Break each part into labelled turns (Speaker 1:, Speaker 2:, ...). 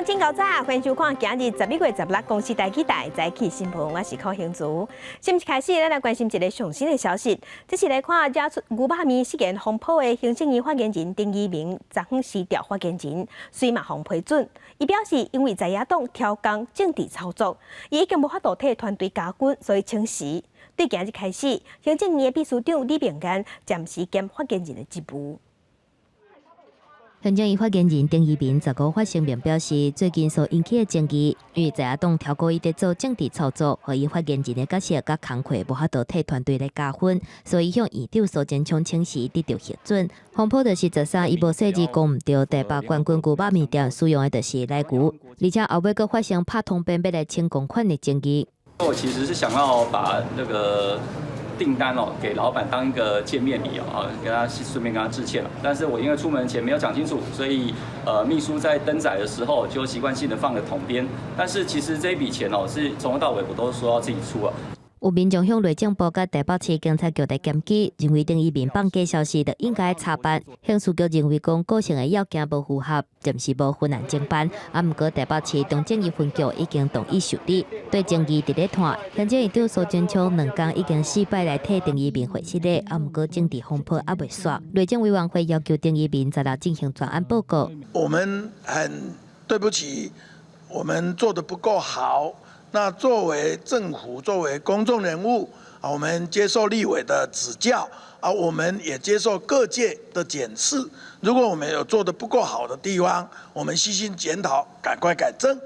Speaker 1: 真𠢕早，歡迎收看今日11月16公視台語台早起新聞，我是柯興竹。新聞開始，咱來關心一个上新的消息。這是來看惹出牛肉麵事件風波的行政院發言人丁怡銘，昨昏辭掉發言人，隨嘛予批准。伊表示，因為在野黨挑工政治操作，伊已經無法度替團隊加分，所以請辭。對今日開始，行政院的秘書長李明安暫時兼發言人的職務。
Speaker 2: 行政院發言人丁怡銘15發聲明表示，最近所引起的爭議，因為在野黨挑故意佇做政治操作，予伊發言人的角色佮工課無法度替團隊來加分，所以向院長蘇貞昌請辭得著核准。風波就是13，伊無細膩講毋著，台北冠軍牛肉麵店使用的就是奶牛，而且後尾閣發生拍通便欲來請公款的爭議。
Speaker 3: 我其實是想要把那個訂單哦，給老闆當一個見面禮哦，跟他順便跟他致歉了。但是我因為出門前沒有講清楚，所以秘書在登載的時候就習慣性的放了統編。但是其實這一筆錢哦，是從頭到尾我都說要自己出啊。
Speaker 2: 有民眾向內政部佮台北市警察局來檢舉，認為丁怡銘放假消息就應該查辦。刑事局認為講構成的要件無符合，暫時無分案偵辦。啊，毋過台北市中正一分局已經同意受理。對爭議佇咧拖，行政院長蘇貞昌兩工已經四擺來替丁怡銘回失禮，啊，毋過政治風波猶未煞。內政委員會要求丁怡銘16進行專案報告。
Speaker 4: 我們很對不起，我們做得不夠好。那作為政府，作為公眾人物，啊，我們接受立委的指教，啊，我們也接受各界的檢視。如果我們有做得不夠好的地方，我們悉心檢討，趕快改正。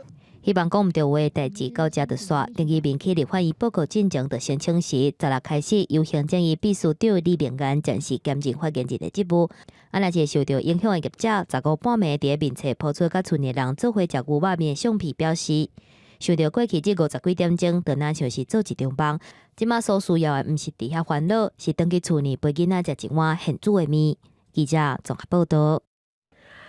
Speaker 2: 希望講毋著話代誌到這就煞。丁怡銘去立法院報告進前，就先請辭，16開始由行政院秘書長李明安暫時兼任發言人的職務。啊，若是受著影響的業者，15半暝佇面冊 po 出佮村內人做伙食牛肉麵的相片，表示想著過去這五十幾點鐘，就若像是做一場夢。這馬所需要的，毋是佇遐煩惱，是轉去厝內陪囡仔食一碗現煮的麵。記者綜合報導。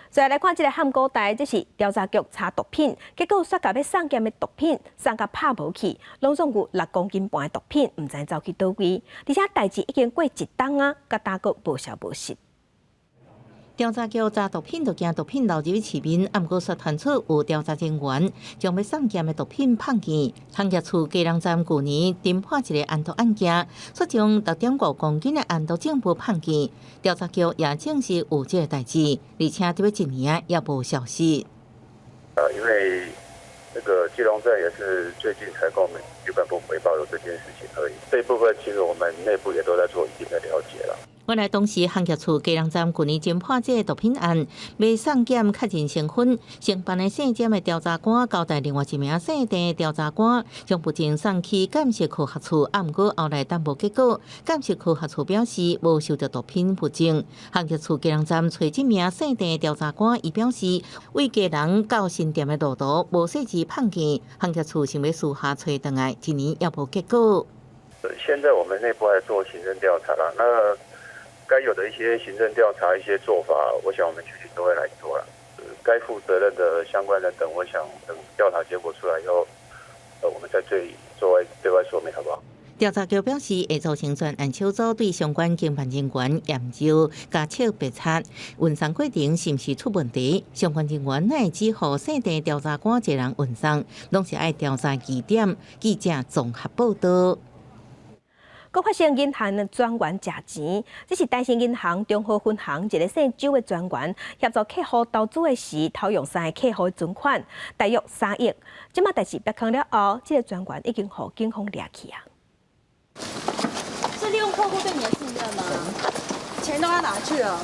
Speaker 1: 再來看這个漢古代，這是調查局查毒品，結果煞共欲送檢的毒品送共拍無去，攏總有6公斤半的毒品，毋知走去佗位，而且代誌已經過一冬啊，佮今閣無消無息。
Speaker 5: 調查局查毒品，就驚毒品流入市面，毋過煞傳出有調查人員將欲送檢的毒品放棄。統計處基隆站舊年偵破一个安毒案件，煞將6.5公斤的安毒證物放棄。調查局也證實有這个代誌，而且佇欲一年也無消息。
Speaker 6: 因為那個基隆站也是最近才跟我們主管部回報有這件事情而已。這一部分其實我們內部也都在做一定的了解了。
Speaker 5: 原來當時航業處基隆站舊年偵破這个毒品案，欲送檢確認身份，承辦的姓詹的調查官交代另外一名姓鄭的調查官，將物證送去鑑識科學處，啊，毋過後來等無結果，鑑識科學處表示無收著毒品物證。航業處基隆站揣這名姓鄭的調查官，伊表示為基隆到新店的路途無細緻判件，航業處想欲私下揣轉來，一年也無結果。
Speaker 6: 現在我們內部還做行政調查啦，那該有的一些行政調查一些做法，我想我們具體都會來做啦。該負責任的相關人等，我想等調查結果出來以後，我們再對外說明，好不好？
Speaker 5: 調查局表示，會組成專案小組，對相關經辦人員驗證、加測別查，運送過程是毋是出問題？相關人員會指予姓鄭調查官一人運送，攏是愛調查疑點。記者綜合報導。
Speaker 1: 閣發生銀行的專員食錢，這是台新銀行中和分行一个姓周的專員協助客戶投資的時，偷用三个客戶的存款，大約3億。這馬代誌曝光了後，這个專員已經予警方掠去啊。
Speaker 7: 是利用客戶對你的信任嗎？錢都要拿去了。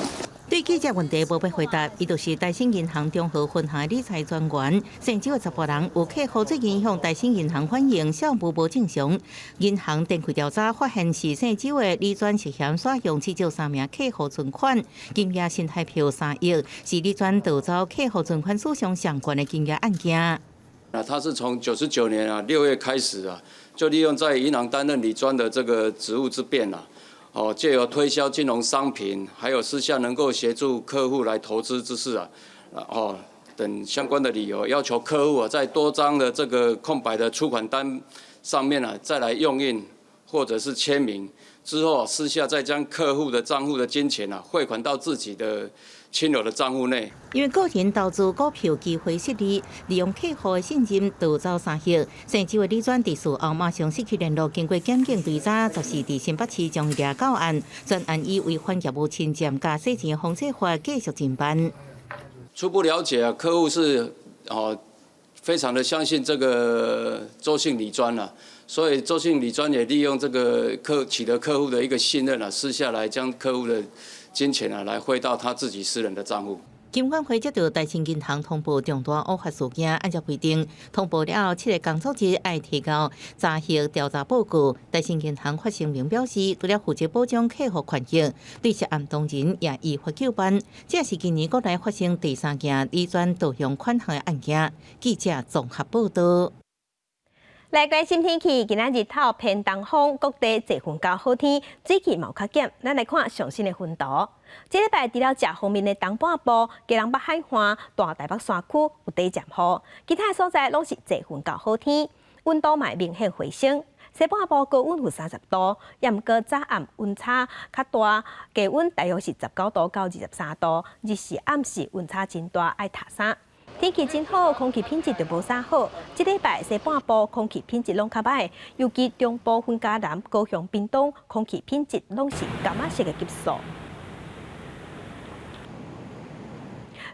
Speaker 5: 對記者問題無欲回答，伊就是台新銀行中和分行理財專員，姓周的查埔人。有客戶最近向台新銀行反映帳務無正常，銀行展開調查，發現是姓周的理專涉嫌使用至少三名客戶存款，金額新台票3億，是理專盜走客戶存款史上上懸的金額案件。
Speaker 8: 那他是從99年啊6月開始啊，就利用在銀行擔任理專的這個職務之便啊。哦，借由推銷金融商品，還有私下能夠協助客戶來投資之事啊，哦等相關的理由，要求客戶啊在多張的這個空白的出款單上面啊，再來用印或者是簽名之後，私下再將客戶的賬戶的金錢啊匯款到自己的親友的賬戶內。
Speaker 5: 因為個人投資股票機會失利，利用客戶的信任盜走3億。姓周的理專佇事後馬上失去聯絡，經過檢警追查，十四佇新北市將伊掠到案，全案以違反業務侵佔佮洗錢防制法繼續偵辦。
Speaker 8: 初步了解啊，客戶是哦非常的相信這個周姓理專啦，所以周姓理專也利用這個取得客戶的一個信任啊，私下來將客戶的金錢啊來匯到他自己私人的賬戶。
Speaker 5: 金管會接到台新銀行通報重大偶發事件，按照規定通報了後7個工作日愛提交查核調查報告。台新銀行發聲明表示，除了負責保障客戶權益，對涉案當人也依法究辦。這是今年國內發生第三件理專盜用款項的案件。記者綜合報道。
Speaker 1: 來關心天氣，今仔日透偏東風，各地濟雲到好天，水汽嘛較減。咱來看上新的雲圖。這禮拜除了食方面的東半部、基隆北海岸、大台北山區有短暫雨，其他所在攏是濟雲到好天，溫度嘛明顯回升。西半部高溫有30度，也毋過早暗溫差較大，低溫大約是19度到23度，日時暗時溫差真大，愛疊衫。天氣真好，空氣品質就無啥好。這禮拜西半部空氣品質攏較䆀，尤其中部、雲嘉南、高雄、屏東空氣品質攏是柑仔色的級數。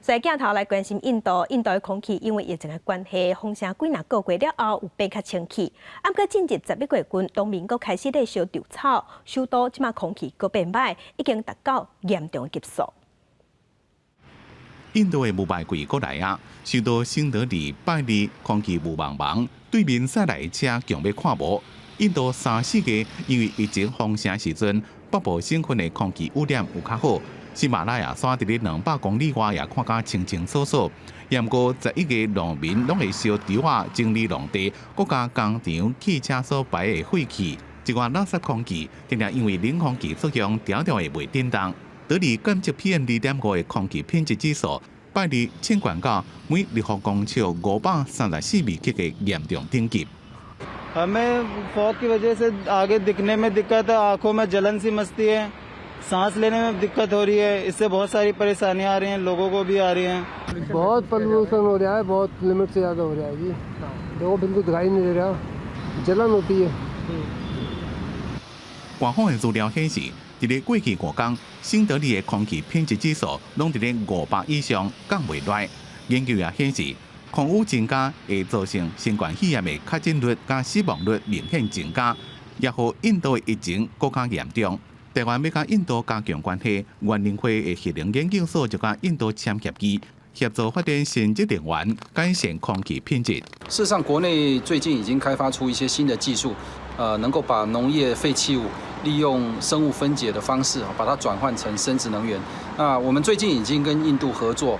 Speaker 1: 所以鏡頭來關心印度，印度的空氣因為疫情的關係，封城幾若個月了後有變較清氣。毋過進入11月份，農民閣開始咧燒稻草，首都這馬空氣閣變䆀，已經達到嚴重的級數。
Speaker 9: 印度的霧霾季閣來啊，首都新德里拜二空氣霧茫茫，對面駛來的車強欲看無。印度三四個因為疫情封城時陣，北部省份的空氣污染有較好。喜馬拉雅山佇咧200公里外也看甲清清楚楚。毋過11月農民攏會燒稻仔整理農地，閣佮工廠、汽車所排的廢氣，這寡垃圾空氣，定定因為冷空氣作用，定定會袂振動。德里監測 PM 2.5的空氣品質指數，拜二衝懸到每立方公尺534微克的嚴重等級。
Speaker 10: हमें फॉग की वजह से आगे दिखने में दिक्कत है, आंखों में जलन सी मचती है, सांस लेने में दिक्कत हो रही है। इससे बहुत सारी परेशानियां आ रही हैं, लोगों को भी आ रही हैं।
Speaker 11: बहुत प्रदूषण हो रहा है, बहुत लिमिट से ज़्यादा हो रहा है जी। देखो, बिल्कुल दिखाई नहीं दे रहा, जलन होती है。
Speaker 9: 官方的資料顯示，佇咧過去5工，新德里的空氣品質指數攏佇咧500以上，降袂落。研究也顯示，空污增加會造成新冠肺炎的確診率佮死亡率明顯增加，也予印度的疫情閣較嚴重。台灣欲佮印度加強關係，員林會的核能研究所就佮印度簽協議，協助發展新潔能源，改善空氣品質。
Speaker 12: 事實上，國內最近已經開發出一些新的技術，能夠把農業廢棄物利用生物分解的方式，把它轉換成生質能源。那我們最近已經跟印度合作，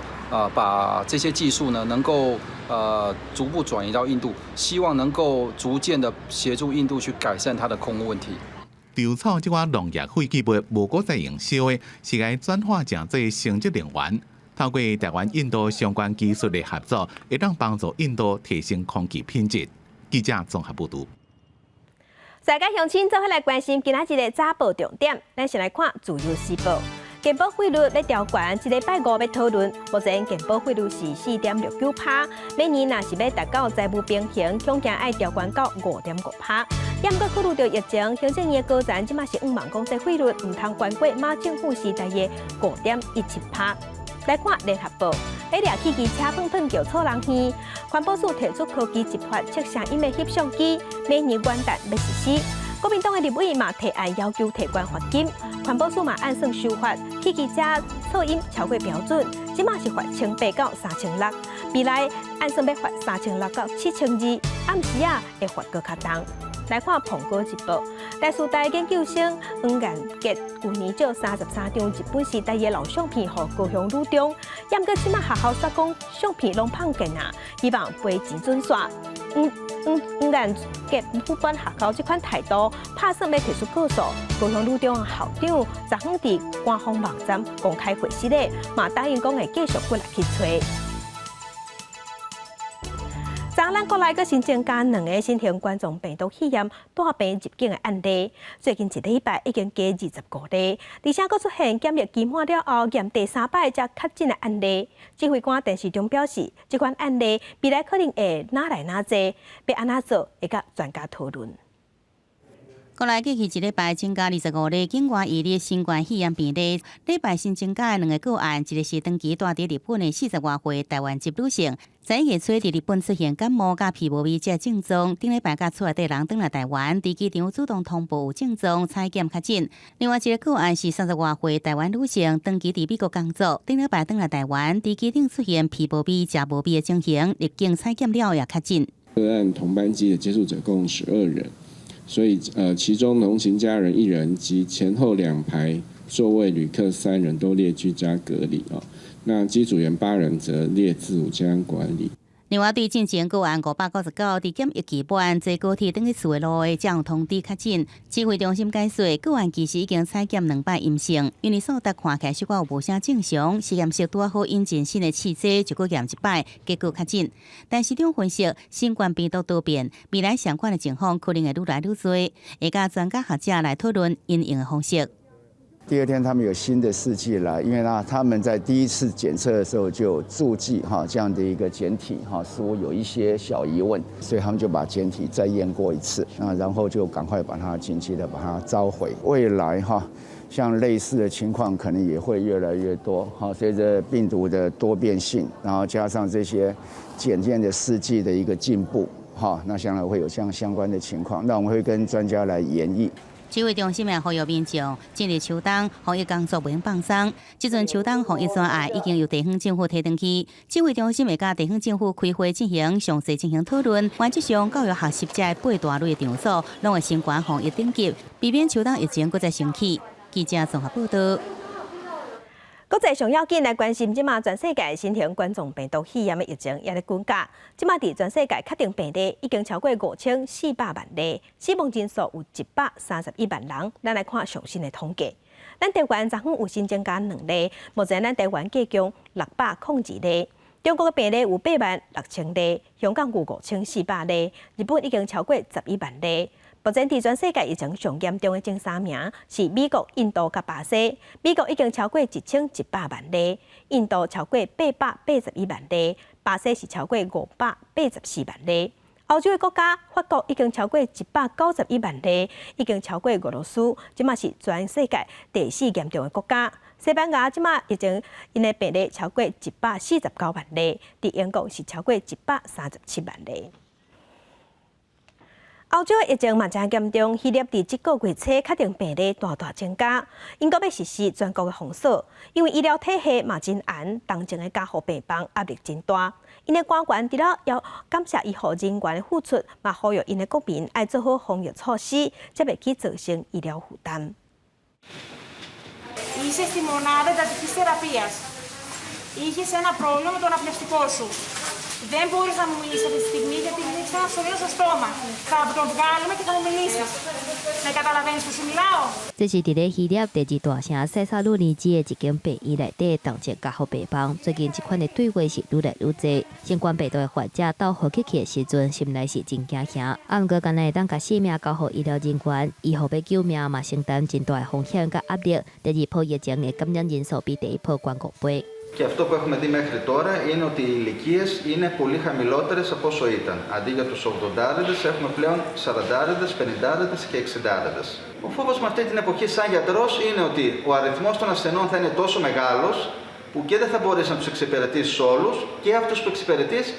Speaker 12: 把這些技術呢，能夠逐步轉移到印度，希望能夠逐漸的協助印度去改善它的空污問題。
Speaker 9: 稻草這款農業廢棄物無閣再用燒的，是愛轉化成做生質能源。透過台灣、印度相關技術的合作，會當幫助印度提升空氣品質。記者綜合報導。
Speaker 1: 大家鄉親做伙來關心今仔日的早報重點，咱先來看《自由時報》。健保費率欲調懸，這禮拜五欲討論。目前健保費率是4.69趴，明年若是欲達到財務平衡，恐驚愛調懸到5.5趴。毋過考慮著疫情，行政院的高層這馬是向望講，這費率毋通懸過馬政府時代的5.17趴。來看聯合報，咧掠汽機車碰碰叫錯人耳，環保署提出科技執法測聲音的翕相機，明年元旦欲實施。國民黨的立委嘛提案要求提懸罰金，環保署嘛按算修法，汽機車噪音超過標準，這馬是罰1800到3600，未來按算欲罰3600到7200，暗時仔會罰閣較重。來看《蘋果日報》，台師大研究生黃顏傑舊年借33張日本時代的老相片予高雄女中，毋過這馬學校煞講相片攏碰見啊，希望賠錢準煞。黃顏傑不管學校這款態度，拍算欲提出告訴。高雄女中校長昨昏佇官方網站公開回釋咧，嘛答應講會繼續過來去揣。昨咱咱國內閣新增加兩个新型冠狀病毒肺炎帶病入境的案例，最近一禮拜已經加25例，而且閣出現檢疫期滿了後驗第三擺才確診的案例。指揮官陳時中表示，這款案例未來可能會愈來愈濟，欲按怎做會佮專家討論。
Speaker 5: 國內過去一禮拜增加25例境外移入新冠肺炎病例，禮拜新增加的兩个個案，一个是長期蹛佇日本的40外歲台灣籍女性，11月初佇日本出現感冒佮鼻無味這症狀，頂禮拜佮厝內底人轉來台灣，佇機場主動通報有症狀，採檢確診。另外一个個案是30外歲台灣女性，長期佇美國工作，頂禮拜轉來台灣，佇機場出現鼻無味、食無味的情形，入境採檢了後也確診。
Speaker 13: 個案同班機的接觸者共12人。所以，其中同行家人一人及前後兩排座位旅客三人都列居家隔離哦。那機組員8人則列自主健康管理。
Speaker 5: 另外，對進前個案599，佇檢疫期滿坐高鐵轉去厝的路的，才有通知確診。指揮中心解釋，個案其實已經採檢兩擺陰性，因為數值看起來小可有無啥正常，實驗室拄好引進新的試劑，就閣驗一擺，結果確診。但市長分析，新冠病毒多變，未來相關的情況可能會愈來愈濟，會佮專家學者來討論因應的方式。
Speaker 14: 第二天他們有新的試劑來，因為呢他們在第一次檢測的時候就註記哈這樣的一個檢體哈，似乎有一些小疑問，所以他們就把檢體再驗過一次，啊，然後就趕快把它緊急的把它召回。未來哈，像類似的情況可能也會越來越多，哈，隨着病毒的多變性，然後加上這些檢驗的試劑的一個進步，哈，那將來會有這樣相關的情況，那我們會跟專家來研議。
Speaker 5: 指揮中心也呼籲民眾進入秋冬防疫工作袂用放鬆。這陣秋冬防疫專案已經由地方政府提轉去，指揮中心會佮地方政府開會進行詳細進行討論。原則上，教育學習這八大類的場所，攏會升懸防疫等級，避免秋冬疫情閣再升起。記者綜合報道。
Speaker 1: 國際上要緊來關心，這馬全世界新型冠狀病毒肺炎的疫情也咧滾加。這馬佇全世界確定病例已經超過5400萬例，死亡人數有131萬人。咱來看上新的統計，咱台灣昨昏有新增加兩例，目前咱台灣計共602例。中國的病例有8萬6千例，香港有5400例，日本已經超過11萬例。目前佇全世界疫情上嚴重的前三名是美國、印度佮巴西。美國已經超過1100萬例，印度超過881萬例，巴西是超過584萬例。歐洲的國家法國已經超過191萬例，已經超過俄羅斯，這馬是全世界第四嚴重的國家。西班牙這馬疫情𪜶的病例超過149萬例，佇英國是超過137萬例。歐洲的疫情嘛誠嚴重，希臘佇這個月初確定病例大大增加，英國欲實施全國的封鎖，因為醫療體系嘛真絚，當前的加護病房壓力真大。𪜶的官員除了要感謝醫護人員的付出，嘛呼籲𪜶的國民愛做好防疫措施，才袂去造成醫療負擔。
Speaker 15: Είσαι στη μονάδα εντατικής θεραπείας. Είχες ένα πρόβλημα με το αναπνευστικό σου. Δεν μπορείς να μου μιλήσεις αυτή τη στιγμή γιατί έχεις ένα ψωλήνα στο στόμα. Θα τον βγάλουμε και θα μου μιλήσεις. Με καταλαβαίνεις που σου μιλάω?
Speaker 2: 這是佇咧希臘第二大城塞薩洛尼基的一間病院內底重症加護病房。最近這款的對話是愈來愈濟。新冠病毒的患者鬥呼吸器的時陣，心內是真驚嚇。啊，毋過敢若會當共性命交予醫療人員，醫護欲救命嘛，承擔真大的風險佮壓力。第二波疫情的感染人數比第一波懸五倍。
Speaker 16: Και αυτό που έχουμε δει μέχρι τώρα είναι ότι οι ηλικίες είναι πολύ χαμηλότερες από όσο ήταν. Αντί για τους 80 έχουμε πλέον 40, 50 και 60. Ο φόβος με αυτή την εποχή σαν γιατρός είναι ότι ο αριθμός των ασθενών θα είναι τόσο μεγάλος που και δεν θα μπορείς να τους εξυπηρετήσεις όλους και αυτούς που εξυπηρετείς.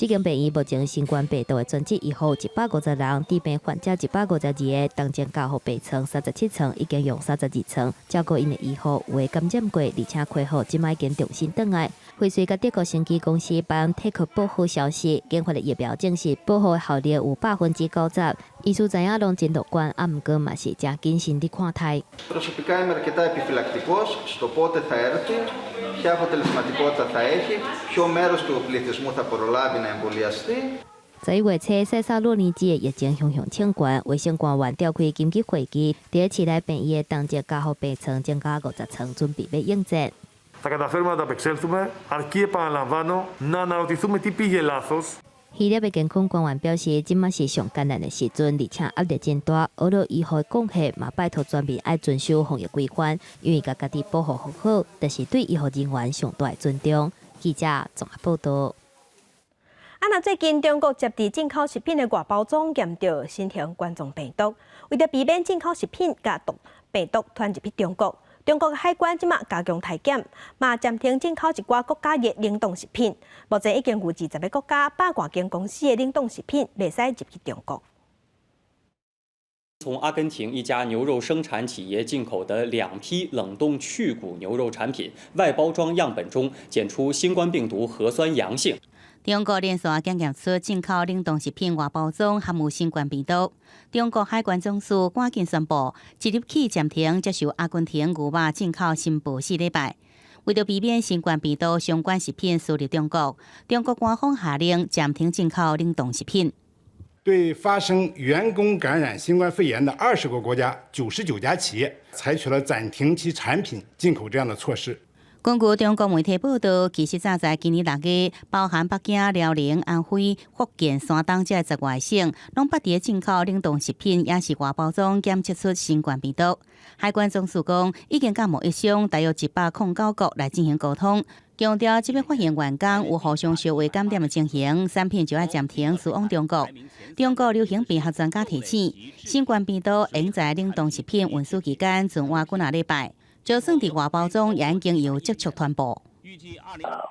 Speaker 2: 這間病院目前新冠病毒的專職醫護150人，治病患者152個，重症加護病床37床，已經用32床，照顧𪜶的醫護有的感染過，而且恢復，這擺已經重新轉來。輝瑞佮德國生技公司 BioNTech 報好消息，研發的疫苗證實保護的效力有90%。醫師知影攏真樂觀，啊，毋過嘛是誠謹慎佇看待。
Speaker 16: Προσωπικά είμαι αρκετά επιφυλακτικός στο πότε θα έρθει, ποια αποτελεσματικότητα θα έχει, ποιο μέρος του πληθυσμού θα προλάβει να εμβολιαστεί.
Speaker 2: 11月初，塞薩洛尼基的疫情向向衝懸，衛生官員召開緊急會議，佇市內病院的重症加護病床增加50床，準備欲應戰。
Speaker 17: Θα καταφέρουμε να ανταπεξέλθουμε, αρκεί, επαναλαμβάνω, να αναρωτηθούμε τι πήγε λάθος.
Speaker 2: 希希臘的健康官員表示，這馬是上艱難的時陣，而且壓力真大。俄羅醫護貢獻嘛，拜託全民愛遵守防疫規範，因為共家己保護好好，但是對醫護人員上大的尊重。記者綜合報道。
Speaker 1: 啊，那最近中國接佇進口食品的外包裝驗著新型冠狀病毒，為著避免進口食品共毒病毒傳入去中國，中國的海關這馬加強篩檢，嘛暫停進口一寡國家的冷凍食品。目前已經有20個國家100外間公司的冷凍食品袂使入去中國。
Speaker 17: 從阿根廷一家牛肉生產企業進口的兩批冷凍去骨牛肉產品外包裝樣本中檢出新冠病毒核酸陽性。
Speaker 5: 中國連續檢驗出進口冷凍食品外包裝含有新冠病毒。中國海關總署趕緊宣布，即日起暫停接受阿根廷牛肉進口申報4禮拜。為著避免新冠病毒相關食品輸入中國，中國官方下令暫停進口冷凍食品。
Speaker 18: 對發生員工感染新冠肺炎的20個國家99家企業，採取了暫停其產品進口這樣的措施。
Speaker 5: 根據中國媒體報道，其實早在今年6月，包含北京、遼寧、安徽、福建、山東這10外省，攏捌佇進口冷凍食品，抑是外包裝檢測出新冠病毒。海關總署講，已經佮貿易商大約109國來進行溝通，強調這擺發現員工有互相相互感染的情形，產品就愛暫停輸往中國。中國流行病學專家提醒，新冠病毒會在冷凍食品運輸期間存活幾若禮拜。就算佇外包裝，也已經有接觸傳播。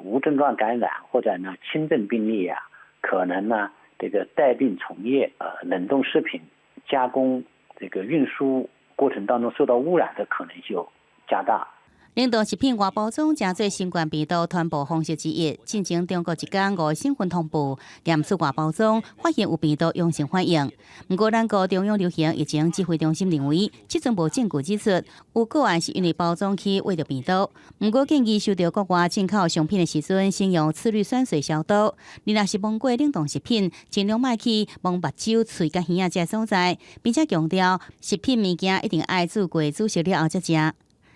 Speaker 19: 無症狀感染或者呢輕症病例啊，可能呢這個帶病從業，冷凍食品加工這個運輸過程當中受到污染的可能就加大。
Speaker 5: 冷凍食品外包裝成做新冠病毒傳播方式之一。進前中國一工五個省份通報驗出外包裝發現有病毒陽性反應。毋過，咱國中央流行疫情指揮中心認為，這陣無證據指出有個案是因為包裝去餵著病毒。毋過，建議收著國外進口商品的時陣，先用次氯酸水消毒。你若是摸過冷凍食品，盡量莫去摸目睭、喙佮耳仔這所在，並且強調食品物件一定愛煮過煮熟了後才食。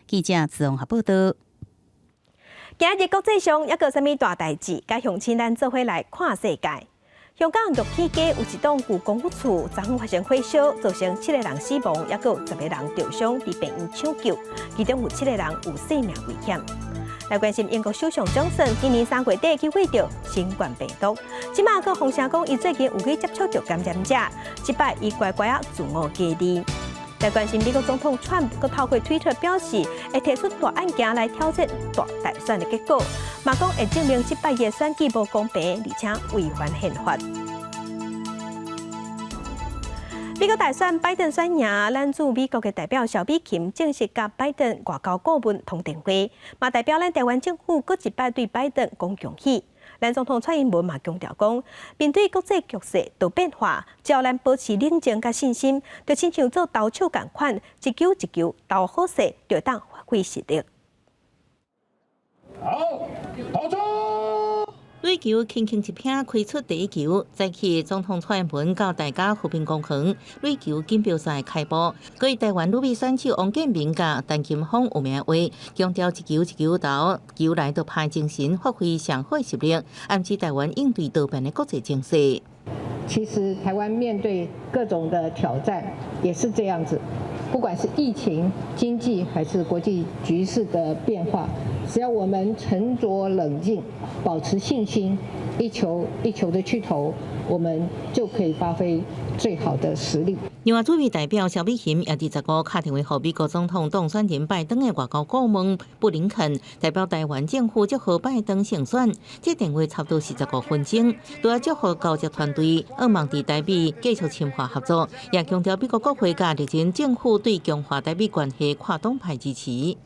Speaker 5: 記者綜合報道。
Speaker 1: 今日國際上猶閣有啥物大代誌？佮鄉親咱做伙來看世界。香港玉器街有一棟舊公屋厝，昨昏發生火燒，造成七個人死亡，猶閣有10個人著傷，佇病院搶救，其中有七個人有性命危險。來關心英國首相強森今年3月底去染著新冠病毒，這馬閣放聲講，伊最近有去接觸著感染者，這擺伊乖乖仔自我隔離。來關心美國總統川普，閣透過推特表示，會提出大案件來挑戰大大選的結果，嘛講會證明這擺的選舉無公平，而且違反憲法。美國大選拜登選贏，咱駐美國的代表蕭美琴正式佮拜登外交顧問通電話，嘛代表咱台灣政府閣一擺對拜登講恭喜。咱總統蔡英文嘛強調講，面對國際局勢多變化，只要咱保持冷靜佮信心，就親像做投手仝款，一球一球投好勢，就會當發揮實力。
Speaker 20: 好，投出。
Speaker 5: 壘球輕輕一拍，開出第一球。早起總統蔡英文到大甲和平公園壘球錦標賽開幕。閣台灣旅美選手王建民佮陳金鋒有名話，強調一球一球投，球來就拍精神，發揮上好實力，暗示台灣應對多變的國際情勢。
Speaker 21: 其實台灣面對各種的挑戰也是這樣子，不管是疫情、經濟還是國際局勢的變化，只要我們沉着冷靜，保持信心，一球一球的去投，我們就可以發揮最好的實力。
Speaker 5: 另外，駐美代表蕭美琴也佇15敲電話予美國總統當選人拜登的外交顧問布林肯，代表台灣政府祝賀拜登勝選。這電話差不多45分鐘，除了祝賀交接團隊，向望佇台美繼續深化合作，也強調美國國會佮歷任政府對強化台美關係跨黨派支持。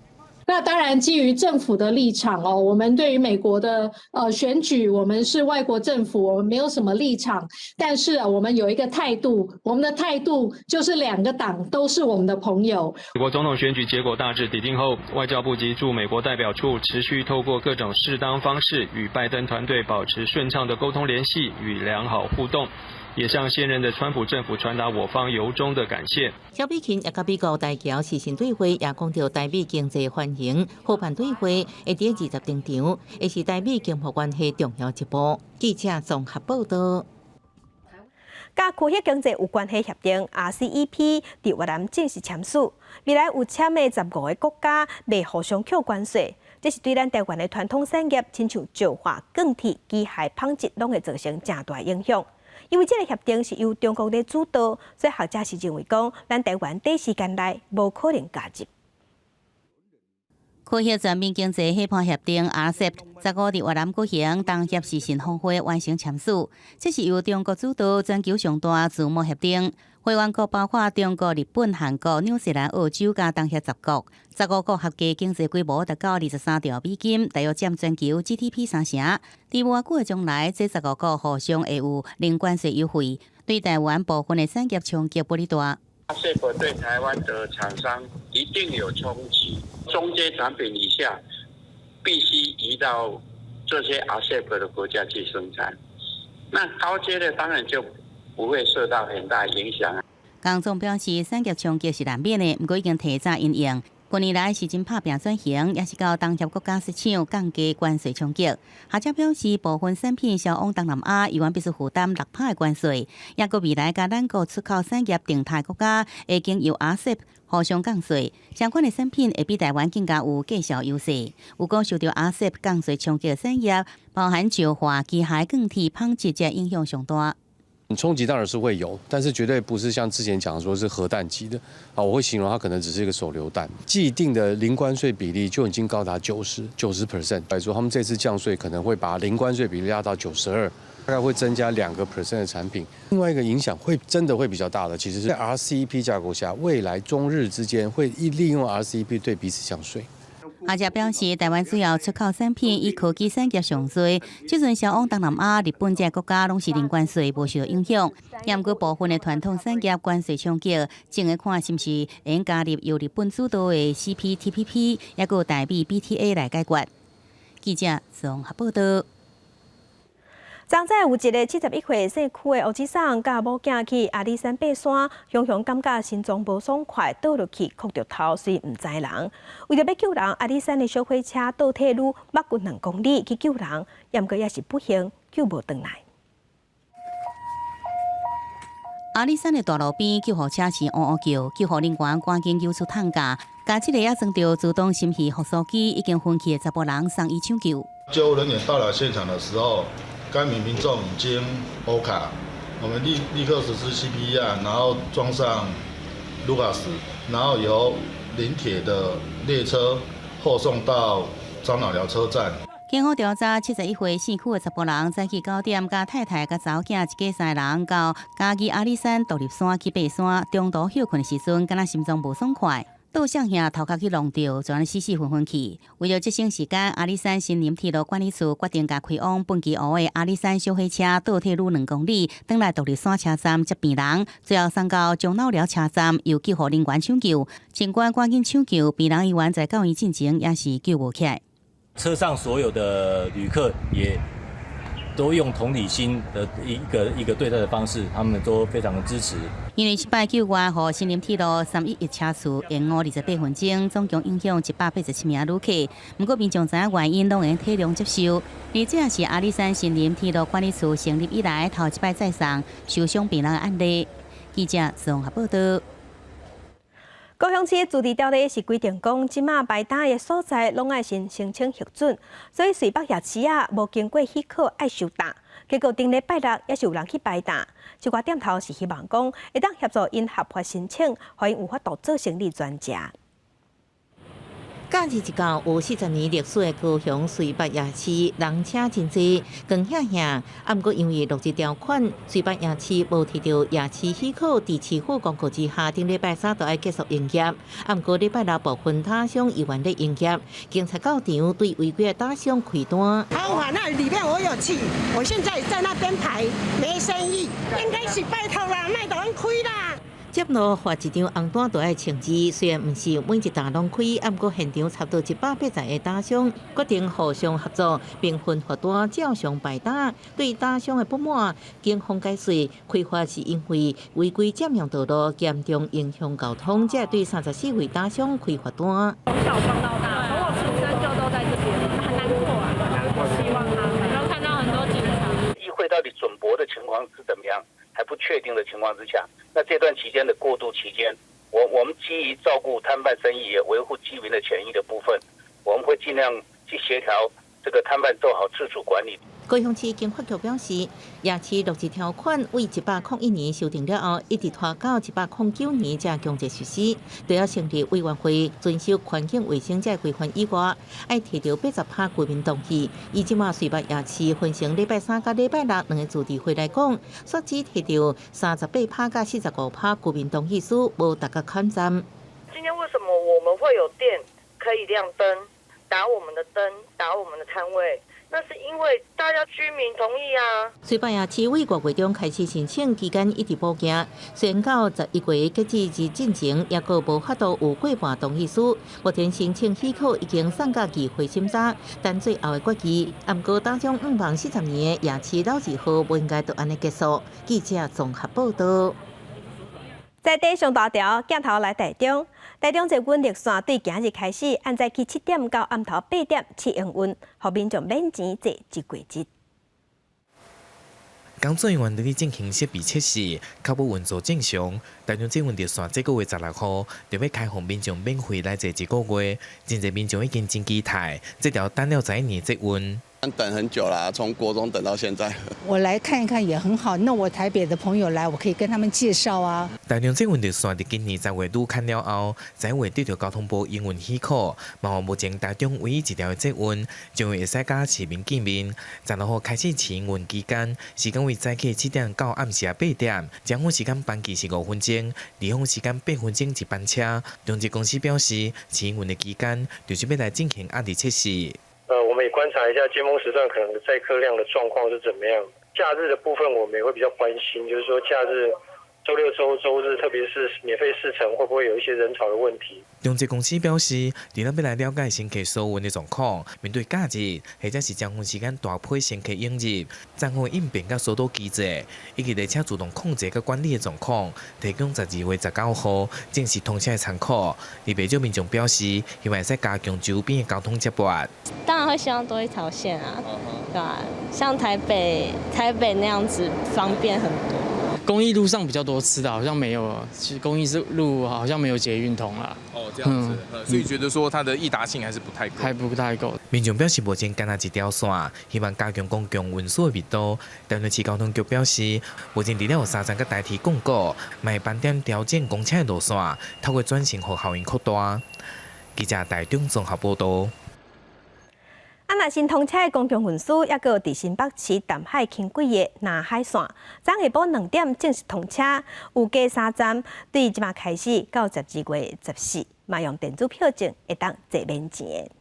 Speaker 22: 那當然，基於政府的立場哦，我們對於美國的選舉，我們是外國政府，我們沒有什麼立場。但是我們有一個態度，我們的態度就是兩個黨都是我們的朋友。
Speaker 23: 美國總統選舉結果大致底定後，外交部及駐美國代表處持續透過各種適當方式與拜登團隊保持順暢的溝通聯繫與良好互動。也向現任的川普政府傳達我方由衷的感謝。
Speaker 5: 蕭美琴也佮美國大僑視訊對話，也講著台美經濟繁榮夥伴對話會佇20登場，會是台美經貿關係重要一步。記者綜合報道。
Speaker 1: 佮區域經濟有關係協定 RCEP 佇越南正式簽署，未來有簽的15個國家袂互相扣關稅，這是對咱台灣的傳統產業，親像石化、鋼鐵、機械、紡織，攏會造成誠大影響。因為這个協定是由中國咧主導，所以學者是認為講，咱台灣短時間內無可能加入。
Speaker 5: 區域全面經濟夥伴協定 RCEP 15佇越南舉行東協視訊峰會完成簽署，這是由中國主導全球上大自貿協定，會員國包括中國、日本、韓國、紐西蘭、澳洲佮東協10國，15國合計經濟規模達到23兆美金，大約佔全球 GDP 3成。佇無偌久的將來，這十五國互相會有零關稅優惠，對台灣部分的產業衝擊無哩大。
Speaker 3: RCEP 對台灣的廠商一定有衝擊，中階產品以下必須移到這些 RCEP 的國家去生產，那高階的當然就不會受到很大影響。
Speaker 5: 江總表示，產業衝擊是難免的，毋過已經提早因應。近年來是真拍拚轉型，也是到東協國家設廠降低關稅衝擊。學者表示，部分產品銷往東南亞，猶原必須負擔6趴的關稅。抑閣未來佮咱國出口產業定態國家，會經由 RCEP 互相降稅，相關的產品會比台灣更加有價銷優勢。有講受著 RCEP 降稅衝擊的產業，包含石化、機械、鋼鐵、紡織，這影響上大。
Speaker 4: 衝擊當然是會有，但是絕對不是像之前講說是核彈級的啊！我會形容它可能只是一個手榴彈。既定的零關稅比例就已經高達90% 來說，他們這次降稅可能會把零關稅比例壓到92，大概會增加2% 的產品。另外一個影響會真的會比較大的，其實是在 RCEP 架構下，未來中日之間會利用 RCEP 對彼此降稅。
Speaker 5: 學者表示，台灣主要出口產品以科技產業上濟，這陣銷往東南亞、日本這个國家攏是零關稅，無受到影響。毋過部分的傳統產業關稅衝擊，正咧看是毋是會加入由日本主導的 CPTPP，抑閣台美 BTA 來解決。記者綜合報道。
Speaker 1: 昨早有一个71歲姓邱的烏子桑，佮某囝去阿里山爬山，雄雄感覺心臟無爽快，倒落去磕著頭，雖毋知人。為著欲救人，阿里山的小火車倒退嚕捌近2公里去救人，毋過也是不幸救無轉來。
Speaker 5: 阿里山的大路邊，救護車是嗷嗷叫，救護人員趕緊救出擔架，共這个猶裝著自動心肺復甦機已經昏去的查埔人送醫搶救。
Speaker 20: 救護人員到達現場的時候，該名民眾已經歐卡，我們立刻實施 CPR，然後裝上盧卡斯，然後由臨鐵的列車後送到樟腦寮車站。
Speaker 5: 警方調查，71歲姓邱的查埔人，早起9點，佮太太佮查某囝一家三人到嘉義阿里山獨立山去爬山，中途歇睏的時陣，敢若心臟無爽快。倒向遐頭殼去挵著，就按呢死死昏昏去。為著節省時間，阿里山森林鐵路管理處決定共開往畚箕湖的阿里山小火車倒退嚕2公里，轉來獨立山車站接病人，最後送到樟腦寮車站，由救護人員搶救。儘管趕緊搶救，病人猶原在到院進前也是救無起來。
Speaker 24: 車上所有的旅客也都用同理心的一個對待的方式，他們都非常的支持。
Speaker 5: 因為這擺救援，予森林鐵路311車次延誤28分鐘，總共影響187名旅客。毋過民眾知影原因，攏會體諒接受。而這也是阿里山森林鐵路管理處成立以來頭一擺載送受傷病人的案例。記者綜合報道。
Speaker 1: 高雄市自治條例是規定講，這馬擺攤的所在攏愛先申請核准，所以瑞北夜市仔無經過許可愛收檔。結果頂禮拜六也是有人去擺檔，這寡店頭是希望講會當協助𪜶合法申請，予𪜶有法度做生理專家。
Speaker 5: 假日一到有40年歷史的高雄瑞北夜市，人車真濟，光顯顯。啊，毋過因為落實條款，瑞北夜市無提著夜市許可，佇市府公告之下，頂禮拜三就愛結束營業。啊，毋過禮拜六部分攤商猶原咧營業，警察到場對違規的攤商開單。
Speaker 25: 好啊，那裡面我有去，我現在在那邊排，沒生意，應該是拜託啦，莫予阮開啦。
Speaker 5: 接落發一張紅單就愛簽字，雖然毋是每一檔攏開，啊，毋過現場差不多180個攤商決定互相合作，並分罰單照常擺檔。對攤商的不滿，警方解釋開罰是因為違規佔用道路，嚴重影響交通，才對34位攤商開罰單。
Speaker 7: 從小逛到大，從我出生就都在這邊，很難過啊。希望他，然後看到很多警察。
Speaker 26: 議會到底準駁的情況是怎麼樣？
Speaker 6: 還不確定的情況之下，那這段期間的過渡期間，我們基於照顧攤販生意，也維護居民的權益的部分，我們會盡量去協調這個攤販做好自主管理。
Speaker 5: 高雄市經發局表示，夜市落實條款為101年修訂了後，一直拖到109年才強制實施。除了成立委員會，遵守環境衛生這規範以外，愛提著80%居民同意。以這馬瑞北夜市分成禮拜三佮禮拜六兩个自治會來講，煞只提著38%佮45%居民同意書，無達到坎站。
Speaker 8: 今天為什麼我們會有電可以亮燈，打我們的燈，打我們的攤位？那是因為大家居民同意啊。
Speaker 5: 瑞北夜市為5月中開始申請，期間一直無行，雖然到11月截止日進前，猶閣無法度有過半同意書。目前申請許可已經送到議會審查，等最後的決議。毋過大中五萬40年的夜市老字號，無應該就按呢結束。記者綜合報道。
Speaker 1: 在地上大條鏡頭來台中，台中捷運綠線對今日開始，按早起7點到暗頭8點試營運，予民眾免錢坐一過日。
Speaker 10: 工作人員佇咧進行設備測試，確保運作正常。台中捷運熱線這個月16號就欲開放民眾免費來坐一個月，真濟民眾已經真期待，這條等了11年捷運。
Speaker 11: 等很久了，從國中等到現在。
Speaker 12: 我來看一看也很好，那我台北的朋友來，我可以跟他們介紹啊。
Speaker 10: 台中捷運熱線佇今年10月拄勘了後，11月得著交通部營運許可，嘛目前台中唯一一條的捷運將會會使佮市民見面。16號開始試營運期間，時間為早起7點到暗時8點，尖峰時間班期是5分鐘，離峰時間8分鐘一班車。中捷公司表示，試營運的期間就是欲來進行壓力測試。
Speaker 26: 我們也觀察一下尖峰時段可能載客量的狀況是怎麼樣。假日的部分我們也會比較關心，就是說假日週六週週日，特別是免費試乘，會不會有一些人潮的問題？
Speaker 10: 中捷公司表示，除了欲來了解乘客所有的狀況，面對假日或者是尖峰時間大批乘客湧入，站方應變佮疏導機制，以及列車自動控制佮管理的狀況，提供12月19號正式通車的參考。而不少民眾表示，希望會使加強周邊的交通接駁。
Speaker 27: 當然會希望多一條線啊，對吧？像台北那樣子方便很多。
Speaker 28: 公益路上比較多吃的，好像沒有。其實公益路好像沒有捷運通啦。
Speaker 29: 哦，這樣子，所以覺得說它的易達性還是不太夠。
Speaker 28: 還不太夠。
Speaker 10: 民眾表示，目前干焦一條線，希望加強公共運輸的密度。台中市交通局表示，目前除了有三站佮台鐵共構，嘛會班點調整公車的路線，透過轉型予效應擴大。記者台中綜合報道。
Speaker 1: 啊，若新通車的公共運輸，猶閣有佇新北市淡海輕軌的南海線，昨下晡2點正式通車，有加三站，對這馬開始到12月14，嘛用電子票證會當坐免錢。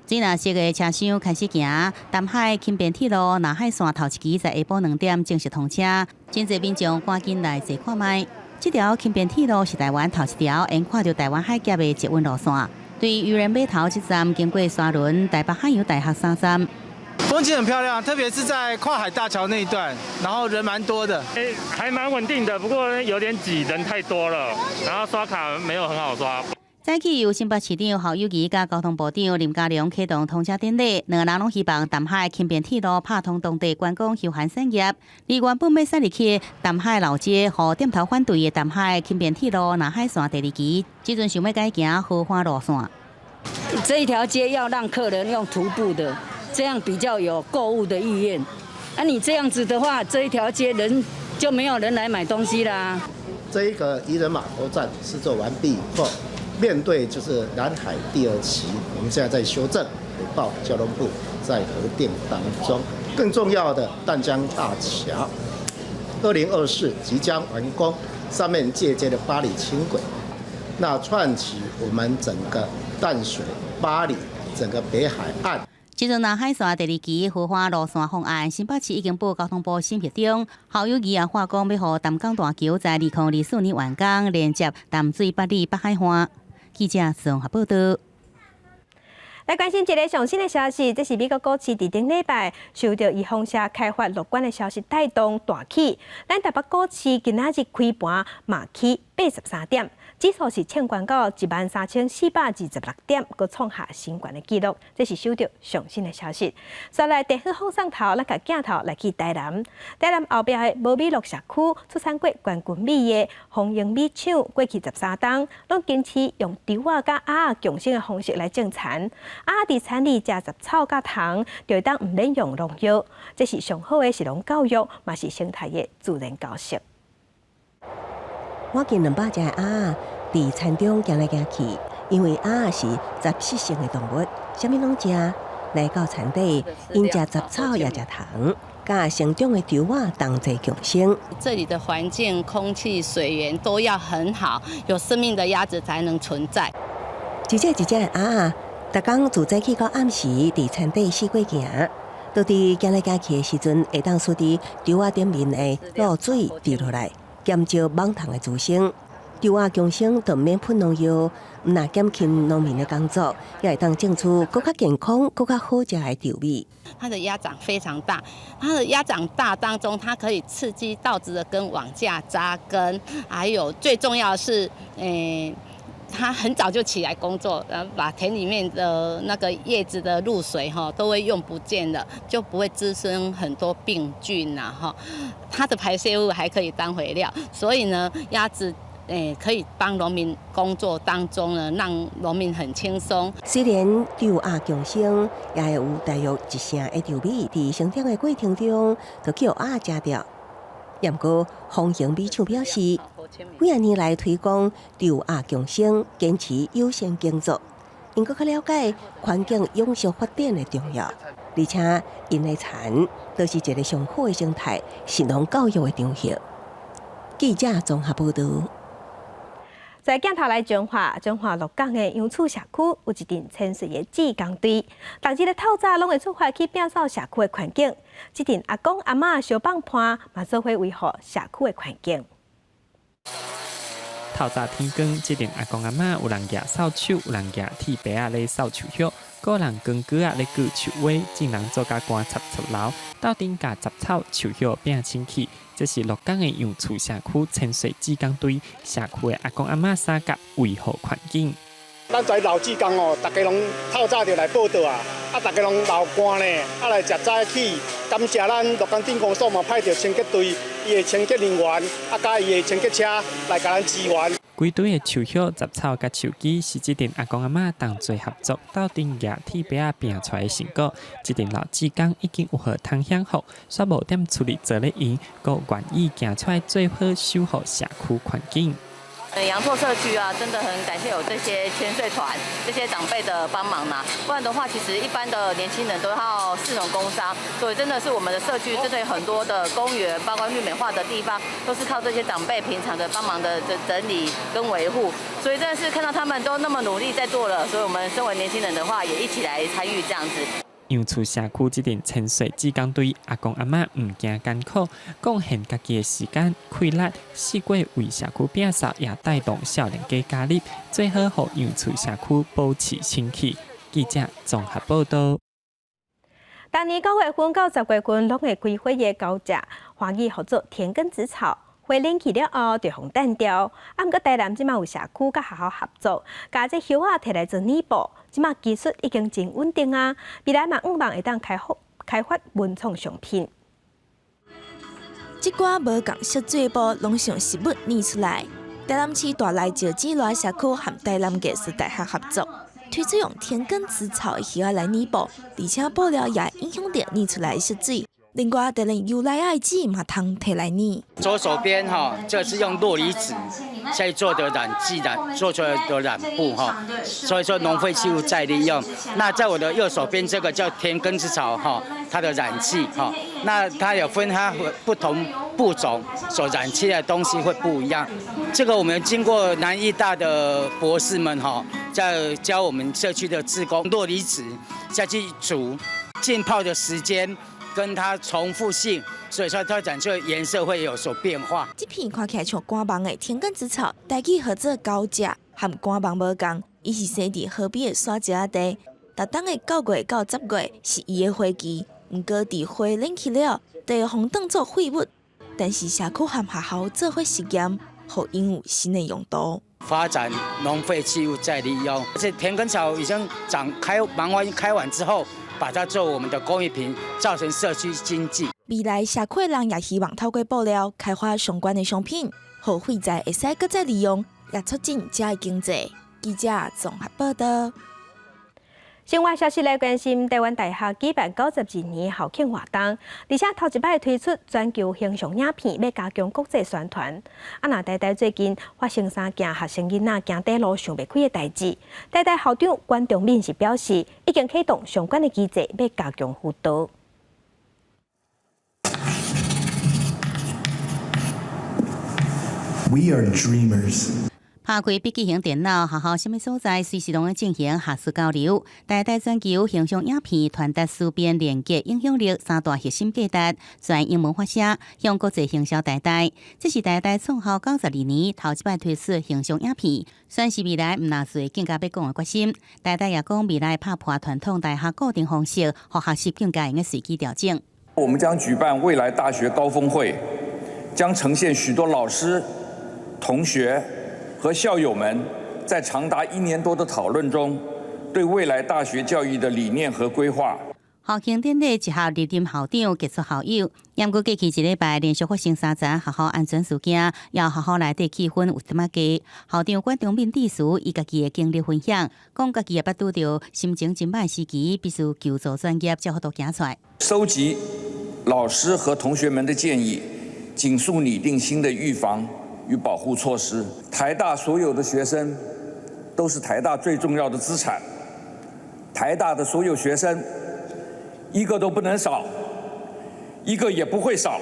Speaker 30: 水藍色的車廂開始行，淡海輕便鐵路南海線頭一期在下晡2點正式通車，真濟民眾趕緊來坐看覓。這條輕便鐵路是台灣頭一條沿跨著台灣海峽的捷運路線。對漁人碼頭這站經過沙崙、台北海洋大學三站。
Speaker 31: 風景很漂亮，特別是在跨海大橋那一段，然後人蠻多的。
Speaker 32: 欸，還蠻穩定的，不過有點擠，人太多了，然後刷卡沒有很好刷。
Speaker 30: 早起由新北市長侯友宜佮交通部長林佳龍啟動通車典禮，兩个人攏希望淡海輕便鐵路拍通當地觀光休閒產業。而原本欲駛入去淡海老街，予店頭反對的淡海輕便鐵路南海線第二期，這陣想欲改行豪華路線。
Speaker 33: 這一條街要讓客人用徒步的，這樣比較有購物的意願。啊，你這樣子的話，這一條街人就沒有人來買東西啦。
Speaker 34: 這一個漁人碼頭站施作完畢以後，面對就是南海第二期，我們現在在修正，報交通部在核定當中。更重要的淡江大橋，2024即將完工，上面接接的八里輕軌，那串起我們整個淡水、八里整個北海岸。
Speaker 30: 這陣南海線第二期豪華路線方案，新北市已經報交通部審核中。侯友宜也話講，欲予淡江大橋在2024年完工，連接淡水八里北海岸。記者綜合報道。
Speaker 1: 來關心一个上新的消息，這是美國股市佇頂禮拜受著伊風車開發樂觀的消息帶動大起。咱台北股市今仔日開盤嘛起八83點，指數是衝懸到13,426點，閣創下新懸的紀錄。這是收到上新的消息。煞來電視放送頭，咱共鏡頭來去台南，台南後壁的無美祿社區出產過冠軍米的豐榮米廠，過去13冬攏堅持用豬仔佮鴨仔共生的方式來種田。鴨仔佇田裡食雜草佮蟲，就會當毋免用農藥。這是上好的食農教育，嘛是生態的自然教學。
Speaker 2: 我見200隻鴨仔佇田中行來行去，因為鴨仔是雜食性的動物，啥物攏食。來到田底，𪜶食雜草也食蟲，佮成長的豬仔同齊共生。
Speaker 3: 這裡的環境、空氣、水源都要很好，有生命的鴨子才能存在。
Speaker 2: 一隻一隻的鴨仔，逐工自早起到暗時，佇田底四界行。當佇行來行去的時陣，會當欶佇豬仔頂面的露水滴落來，減少蠓蟲的滋生。豬鴨共生就毋免噴農藥，毋但減輕農民的工作，也會當種出閣較健康、閣較好食的稻米。
Speaker 3: 它的鴨掌非常大，它的鴨掌大當中，它可以刺激稻子的根往下扎根，還有最重要的是，它很早就起來工作，然後把田裡面的那個葉子的露水哈都會用不見了，就不會滋生很多病菌呐哈。它的排泄物還可以當肥料，所以呢，鴨子可以幫農民工作當中呢，讓農民很輕鬆。
Speaker 2: 雖然豬鴨共生，也會有大約一成的稻米佇生長的過程中，就予鴨食著。毋過，豐榮米廠表示，幾仔年來推廣豬鴨共生，堅持友善耕作，𪜶閣較了解環境永續發展的重要，而且𪜶的田都是一个上好的生態，食農教育的場合。記者綜合報導。
Speaker 1: 在鏡頭來彰化，彰化鹿港的楊厝社區有一陣清水的志工隊，逐日的透早攏會出發去摒掃社區的環境。這陣阿公阿嬤相幫伴，嘛做伙維護社區的環境。
Speaker 4: 透早天光，這陣阿公阿嬤有人舉掃帚，有人舉鐵耙仔咧掃樹葉，閣有人扛鋸仔咧割樹尾，眾人做甲汗溼溼流，鬥陣共雜草樹葉摒清氣。這是鹿港的楊厝社區清水志工隊，社區的阿公阿嬤相佮維護環境。
Speaker 9: 咱遮老志工哦，逐家攏透早就來報到啊，啊，逐家攏流汗呢，啊來食早起，感謝咱鹿港鎮公所嘛派著清潔隊，伊的清潔人員，啊佮伊的清潔車來共咱支援。
Speaker 4: 規堆的樹葉、雜草佮樹枝，是這陣阿公阿嬤同齊合作，鬥陣舉鐵耙仔拚出來的成果。這陣老志工已經有予通享福，煞無踮厝裡坐咧閒，閣願意行出來做伙守護社區環境。
Speaker 13: 楊厝社區啊，真的很感謝有這些千歲團、這些長輩的幫忙嘛。不然的話，其實一般的年輕人都要士農工商，所以真的是我們的社區真的有很多的公園，包括綠美化的地方，都是靠這些長輩平常的幫忙的整理跟維護。所以真的是看到他們都那麼努力在做了，所以我們身為年輕人的話，也一起來參與這樣子。
Speaker 4: 楊厝社區這陣清水志工隊，阿公阿嬤毋驚艱苦，貢獻家己的時間、氣力，四界為社區摒掃，也帶動少年家加入，做伙予楊厝社區保持清氣。記者綜合報導。
Speaker 1: 逐年9月份到10月份，攏會開花的高蔗，歡喜號做田埂子草。花練起了後，就予澹掉。啊，毋過台南這馬有社區佮學校合作，共這葉仔提來做染布，這馬技術已經真穩定啊。未來嘛，向望會當開發文創商品。
Speaker 14: 這寡無仝色水布，攏是用植物染出來。台南市大內石子荋社區和台南藝術大學合作，推出用田埂子草的葉仔來染布，而且布料也影響著染出來的色水。另外，就連油來仔的紙嘛通提來染。
Speaker 15: 左手邊哈，這是用酪梨籽在做的染劑染做出來的染布哈，所以說農廢棄物再利用。那在我的右手邊這個叫田埂子草哈，它的染劑哈，那它有分它不同步驟所染出來的東西會不一樣。這個我們經過南藝大的博士們哈，在教我們社區的志工酪梨籽下去煮浸泡的時間。跟它重複性，所以說它染出顏色會有所變化。
Speaker 14: 這片看起來像肝木的田埂子草，台語號做高蔗，和肝木無仝，伊是生佇河邊的沙石仔地。逐冬的9月到10月是伊的花期，毋過佇花練起了，就會予當做廢物。但是社區和學校做伙實驗，予𪜶有新的用途。
Speaker 15: 發展農廢棄物再利用，這田埂草已經長開，芒花開完之後，把它做我們的工藝品，造成社區經濟。
Speaker 14: 未來社區人也希望透過布料開發相關的商品，予廢材會使閣再利用，也促進遮的經濟。記者綜合報道。
Speaker 1: 新聞消息來關心，台灣大學舉辦92年校慶活動，而且頭一擺推出全球形象影片，欲加強國際宣傳。啊，若台大最近發生三件學生囡仔行短路想袂開的代誌，台大校長管中閔是表示，已經啟動相關的機制，欲加強輔導。
Speaker 5: We are dreamers.
Speaker 30: 拍開筆記型電腦，學校啥物所在，隨時攏會進行學術交流。台大全球形象影片傳達思辨、連結、影響力三大核心價值，全英文發聲，向國際行銷台大。這是台大創校92年頭一擺推出形象影片，宣示未來毋若隨更加欲講的決心。台大也講未來拍破傳統大學固定方式，予學習更加會用隨機調整。
Speaker 6: 我們將舉辦未來大學高峰會，將呈現許多老師、同學和校友們在長達一年多的討論中，對未來大學教育的理念和規劃。
Speaker 30: 校慶典禮集合歷任校長、傑出校友，毋過過去一禮拜連續發生三宗學校安全事件，予學校內底氣氛有淡仔低。校長管中閔致辭，伊家己的經歷分享，講家己也捌拄著心情真歹時期，必須求助專業，才有法度行出來。
Speaker 6: 收集老師和同學們的建議，盡速擬定新的預防與保護措施。台大所有的學生都是台大最重要的資產，台大的所有學生一個都不能少，一個也不會少，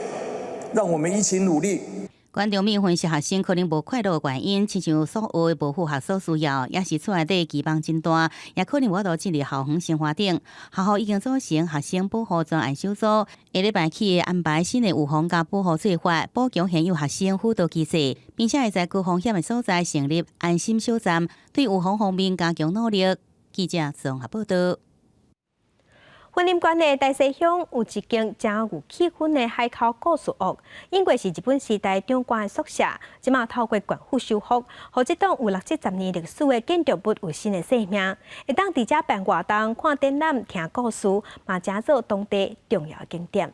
Speaker 6: 讓我們一起努力。
Speaker 30: 管中閔分析學生可能無快樂的原因，親像所學的無符合所需要，抑是厝內底期望真大，也可能無法度進入校園生活頂。學校已經組成學生保護專案小組，下禮拜起安排新的預防佮保護做法，補強現有學生輔導機制，並且會在高風險的所在成立安心小站，對預防方面加強努力。記者綜合報道。
Speaker 1: 雲林縣的大溪鄉有一間誠有氣氛的海口故事屋，以前是日本時代長官的宿舍，這馬透過縣府修復，予這棟有六七十年歷史的建築物有新的生命，會當佇遮辦活動、看展覽、聽故事，嘛成做當地重要景點。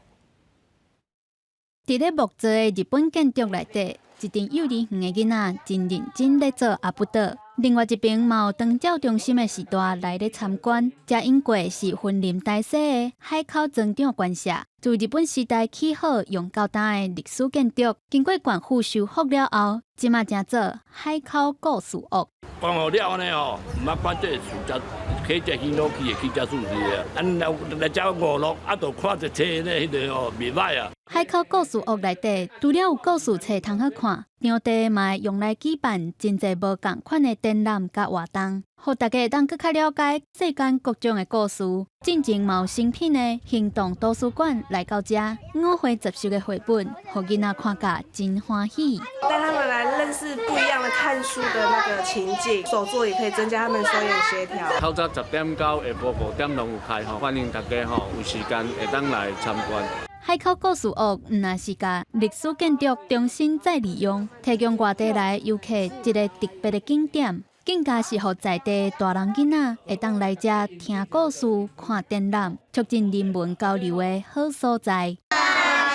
Speaker 7: 佇咧木造的日本建築內底，一陣幼兒園的囡仔真認真咧做阿不倒。另外一邊嘛有長照中心的序大來咧參觀，這經過是雲林大溪的海口莊長官舍，自日本時代起好用到今的歷史建築，經過縣府修復了後，這馬成做海口故事屋。
Speaker 8: 管好了按呢吼，毋捌看這個厝才起這新落去的起遮厝是啊，啊來來遮五樂啊，就看一冊咧，彼個吼袂䆀啊。
Speaker 7: 海口故事屋內底，除了有故事冊通好看，場地嘛會用來舉辦真濟無仝款的展覽佮活動，予大家會當閣較了解世間各種的故事。進前嘛有誠品的行動圖書館來到遮，五花十色的繪本，予囡仔看甲真歡喜。
Speaker 16: 帶他們來認識不一樣的看書的那個情境，手作也可以增加他們手眼協調。
Speaker 17: 透早10點到下晡5點攏有開吼，歡迎大家吼有時間會當來參觀。
Speaker 7: 海口故事屋毋但是共歷史建築重新再利用，提供外地來遊客一个特別的景點，更加是予在地大人囡仔會當來遮聽故事、看展覽，促進人文交流的好所在。
Speaker 18: 大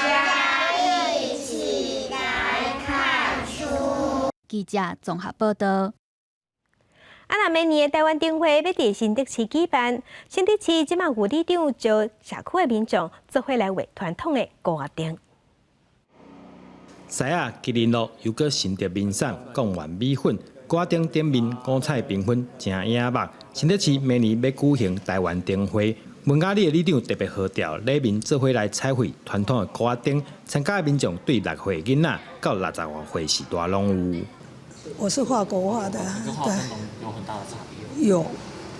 Speaker 18: 家一起來看書。
Speaker 7: 記者綜合報道。
Speaker 1: 啊，若明年的台灣燈會欲佇新竹市舉辦，新竹市這馬有里長召社區的民眾做伙來畫傳統的鼓仔燈。
Speaker 19: 獅仔、麒麟鹿，又閣新竹名產貢丸米粉，鼓仔燈頂面五彩繽紛，誠惹目。新竹市明年欲舉行台灣燈會，文雅里的里長特別號召里民做伙來彩繪傳統的鼓仔燈，參加的民眾對6歲囡仔到60外歲序大攏有。
Speaker 20: 我是畫國畫的，對，
Speaker 28: 有很大的差別。
Speaker 20: 有，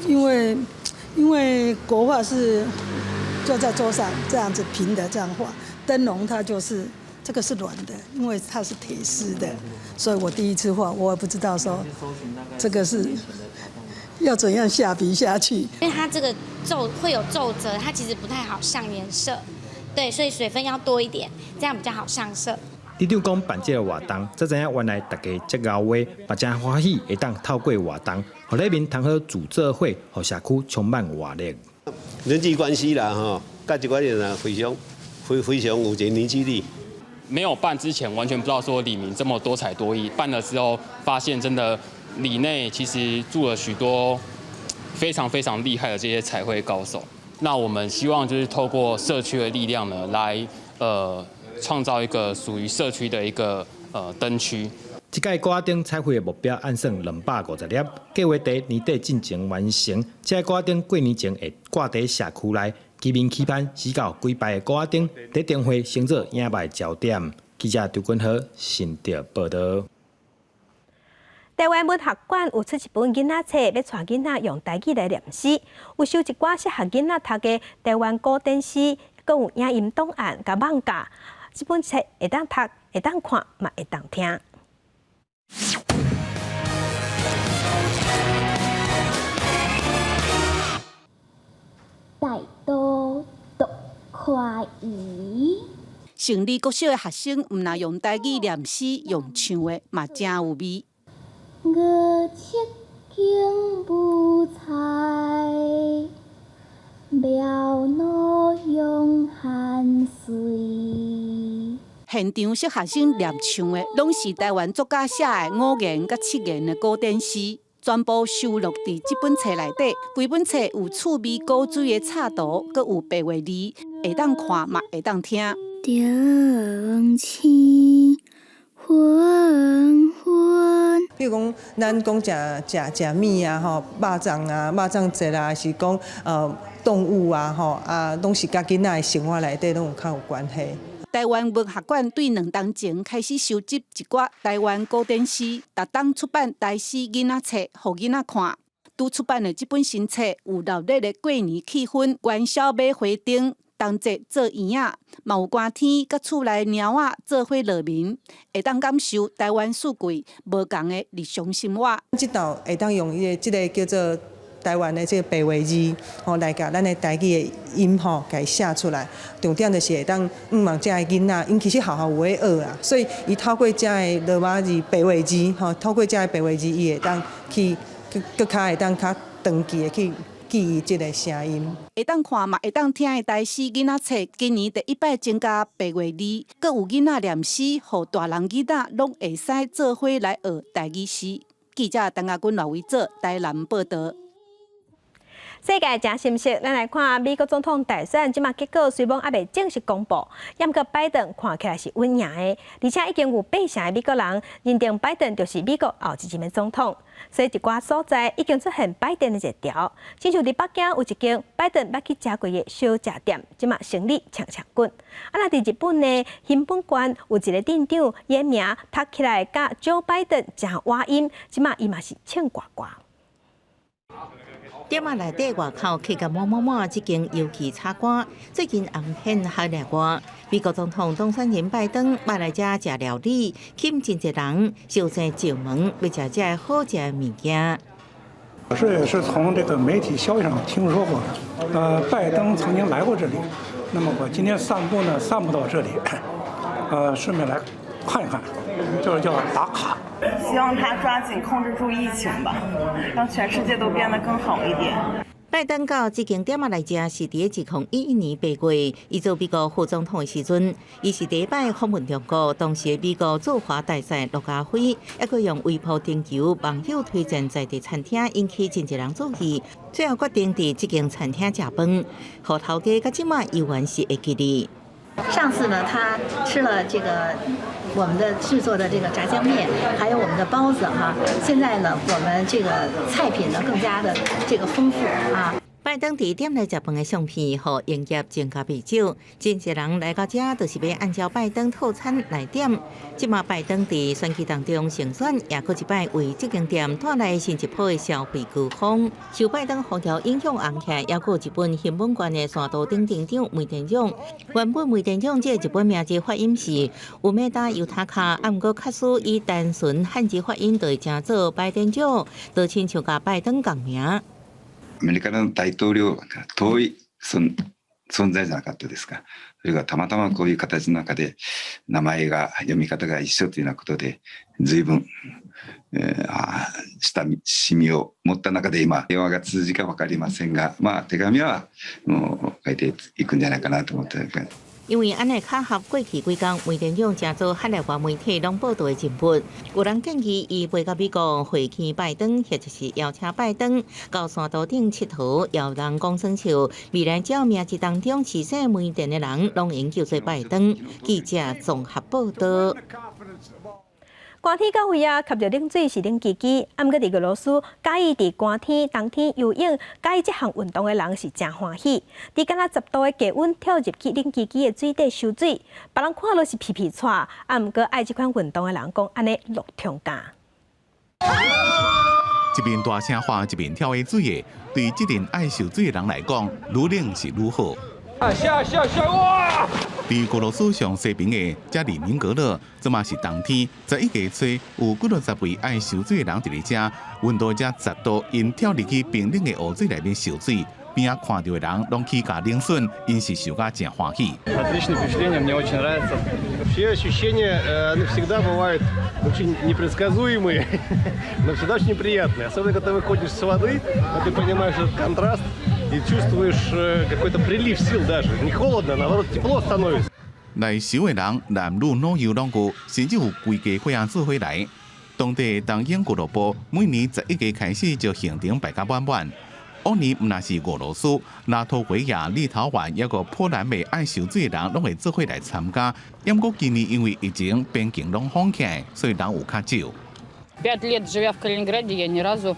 Speaker 20: 因為國畫是就在桌上這樣子平的這樣畫，燈籠它就是這個是軟的，因為它是鐵絲的，所以我第一次畫，我也不知道說這個是要怎樣下筆下去。
Speaker 21: 因為它這個皺會有皺褶，它其實不太好上顏色，對，所以水分要多一點，這樣比較好上色。
Speaker 19: 里長講辦這个活動，才知影原來大家遮𠢕話，嘛誠歡喜會當透過活動，予里民通好組做伙，予社區充滿活力。
Speaker 10: 人際關係啦，吼，佮一寡人啊，非常非非常有一個凝聚力。
Speaker 11: 沒有辦之前，完全不知道說里民這麼多才多藝。辦了之後，發現真的里內其實住了許多非常非常厲害的這些彩繪高手。那我們希望就是透過社區的力量呢，來創造一個屬於社區的一個燈區。
Speaker 19: 這屆鼓仔燈彩繪的目標按算250粒，計劃佇年底進前完成。這个鼓仔燈過年前會掛佇社區內，居民期盼時到幾排的鼓仔燈佇燈會成做迎來焦點。記者張君和新竹報導。
Speaker 1: 台灣文學館有出一本囡仔冊，欲帶囡仔用台語來念詩，有收一寡適合囡仔讀的台灣古典詩，閣有影音檔案佮網架。這本冊會當讀，會當看，嘛會當聽。
Speaker 18: 大都獨快意。
Speaker 12: 成立國小的學生，毋但用台語念詩，用唱的嘛誠有味。
Speaker 18: 五七間無菜，苗老用汗水。
Speaker 12: 現場小學生念唱的，攏是台灣作家寫的五言佮七言的古典詩，全部收錄佇這本冊內底。規本冊有趣味古錐的插圖，閣有白話字，會當看嘛會當聽。
Speaker 18: 燈星昏昏。
Speaker 22: 比如講，咱講食食食物啊，吼，肉粽啊，肉粽節啊，還是講動物啊，吼啊，攏是佮囡仔的生活內底攏有較有關係。
Speaker 12: 台灣文學館對兩冬前開始收集一寡台灣古典詩，逐冬出版台詩囡仔冊，予囡仔看。拄出版的這本新冊有熱熱的過年氣氛，元宵買花燈，冬節做圓仔，嘛有寒天佮厝內貓仔做伙樂眠，會當感受台灣四季無仝的日常生活。
Speaker 22: 這道會當用伊个這个叫做台灣的這个白話字，吼來共咱的台語的音吼，共伊寫出來。重點就是會當向望遮的囡仔，𪜶其實學校有咧學啦，所以伊透過遮的羅馬字、白話字，吼，透過遮的白話字，伊會當去閣較會當較長期的去記憶這个聲音。
Speaker 12: 會當看嘛會當聽的台詩囡仔冊，今年第一擺增加白話字，閣有囡仔念詩，予大人囡仔攏會使做伙來學台語詩。記者陳亞君、羅維祖台南報導。
Speaker 1: 世界誠心息，咱來看美國總統大選，這馬結果雖罔猶未正式公布，毋過拜登看起來是穩贏的，而且已經有八成的美國人認定拜登就是美國後一任的總統。所以一寡所在已經出現拜登的熱潮，親像佇北京有一間拜登捌去食過的小食店，這馬生意搶搶滾。啊，若佇日本呢，熊本縣有一个店長，伊的名讀起來佮 Joe Biden 誠倚音，這馬伊嘛是唱歌歌。
Speaker 23: 店仔內底外口客甲滿滿滿，這間油氣炒鍋最近紅遍海內外。美國總統當選人拜登捌來遮食料理，吸引真濟人，小生上門欲食遮好食的物件。
Speaker 24: 我是也是從這個媒體消息上聽說過，拜登曾經來過這裡。那麼我今天散步呢，散步到這裡，順便來看一看，就是叫打卡。
Speaker 16: 希望他抓緊控制住疫情吧，讓全世界都變得更好一點。
Speaker 23: 拜登到這間店仔來食是佇2011年8月，伊做美國副總統的時陣，伊是第一擺訪問中國。當時的美國駐華大使駱家輝，猶閣用微博徵求網友推薦在地餐廳，引起真濟人注意。最後決定佇這間餐廳食飯，予頭家到這馬猶原是會記得。
Speaker 25: 上次呢，他吃了這個我們的製作的這個炸醬麵，還有我們的包子哈。現在呢，我們這個菜品呢更加的這個豐富啊。
Speaker 23: 拜登佇店內食飯的相片，予營業增加袂少。真濟人來到遮，就是欲按照拜登套餐來點。這馬拜登佇選舉當中勝選，也閣一擺為這間店帶來新一波的消費高峰。受拜登風潮影響紅起來，猶閣有日本熊本縣的山道頂町長梅田長。原本梅田長這个日本名字發音是有美達尤塔卡，啊，毋過假使以單純漢字發音，就會成做拜登長，就親像佮拜登仝名。
Speaker 26: アメリカの大統領が遠いその
Speaker 2: 存在じゃなかったですか。それがたまたまこういう形の中で名前が読み方が一緒というようなことで随分、親しみを持った中で今電話が通じか分かりませんが、まあ手紙はもう書いていくんじゃないかなと思って。
Speaker 23: 因為按呢巧合過去幾工，梅田長成做海內外媒體攏報道的人物，有人建議伊飛到美國會見拜登，或者是邀請拜登到山道頂𨑨迌，有人講耍笑，未來只要名字當中是姓梅田的人，攏會叫做拜登。記者綜合報道。
Speaker 1: 寒天到位啊，吸著冷水是冷吱吱。啊，毋過佇俄羅斯，佮意佇寒天、冬天游泳，佮意這項運動的人是誠歡喜。佇敢若10度的低溫跳入去冷吱吱的水底泅水，別人看落是皮皮掣。啊，毋過愛這款運動的人講，按呢樂通佳。
Speaker 3: 一邊大聲喊，一邊跳佇水的，對這陣愛泅水的人來講，愈冷是愈好。
Speaker 4: 啊下下下哇！
Speaker 3: 佇俄羅斯上西邊的加里寧格勒，這馬是冬天，11月初有幾若十位愛泅水的人佇咧遮，溫度才10度，𪜶跳入去冰冷的湖水內面泅水，邊仔看著的人攏起共冷恂，𪜶是受甲誠歡喜。
Speaker 9: Отличное впечатление, мне очень нравится.
Speaker 13: Вообще ощущения, они всегда бывают очень непредсказуемые, но всегда очень приятные. Особенно, когда ты выходишь с воды, ты понимаешь этот контраст и чувствуешь какой-то прилив сил даже. Не холодно, наоборот, тепло становится.
Speaker 3: 來泅的人，男女老幼攏有，甚至有規家伙仔做伙來。當地冬泳俱樂部每年11月開始就行程排甲滿滿。往年毋但是俄羅斯、拉脫維亞、立陶宛，抑閣波蘭的愛泅水的人，攏會做伙來參加。毋過今年因為疫情邊境攏封起來，所以人有較少。
Speaker 14: 5 лет живя в Калининграде, я ни разу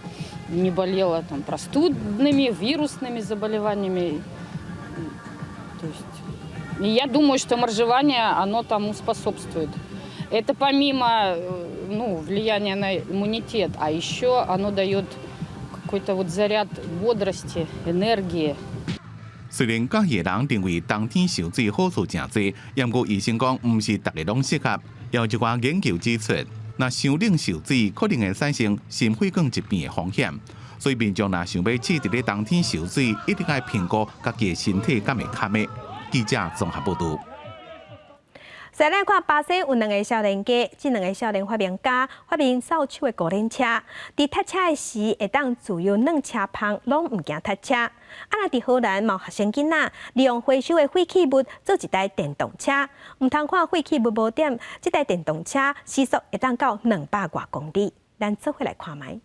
Speaker 14: не болела там простудными, вирусными заболеваниями. То есть, и я думаю, что моржевание, оно тому способствует. Это помимо, ну, влияния на иммунитет, а еще оно дает какой-то вот заряд бодрости, энергии.
Speaker 3: 雖然佮意的人認為冬天泅水好處誠濟，毋過醫生講毋是逐个攏適合。有一寡研究指出，若傷冷泅水可能會產生心血管疾病的風險。所以民眾若想欲試佇咧冬天泅水，一定愛評估家己的身體敢會堪的。記者綜合報道。
Speaker 1: 再來看巴西有兩个少年家，這兩个少年發明家發明掃帚的孤輪車，佇踏車的時會當自由轉車縫，攏毋驚塞車。啊，若佇荷蘭嘛有學生囡仔利用回收的廢棄物做一台電動車，毋通看廢棄物無點，這台電動車時速會當到200外公里。咱做伙來看覓。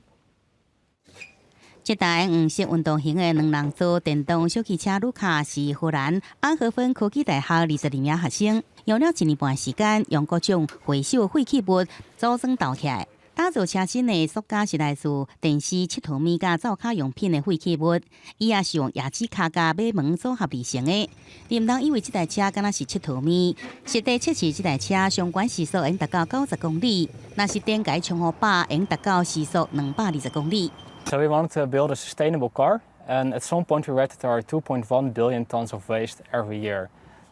Speaker 30: 這台黃色運動型的兩人座電動小汽車盧卡是荷蘭安荷芬科技大學22名學生，用了一年半時間，用各種回收廢棄物組裝鬥起來，打造車身的塑膠是來自電視、𨑨迌物佮灶跤用品的廢棄物，伊也是用椰子殼佮馬毛組合而成的。你毋通以為這台車敢若是𨑨迌物，實際測試這台車上懸時速會達到90公里，若是電共充予飽，會達到時速220公里。
Speaker 15: So we wanted to build a sustainable car, and at some point we read that there are 2.1 billion tons of waste every year.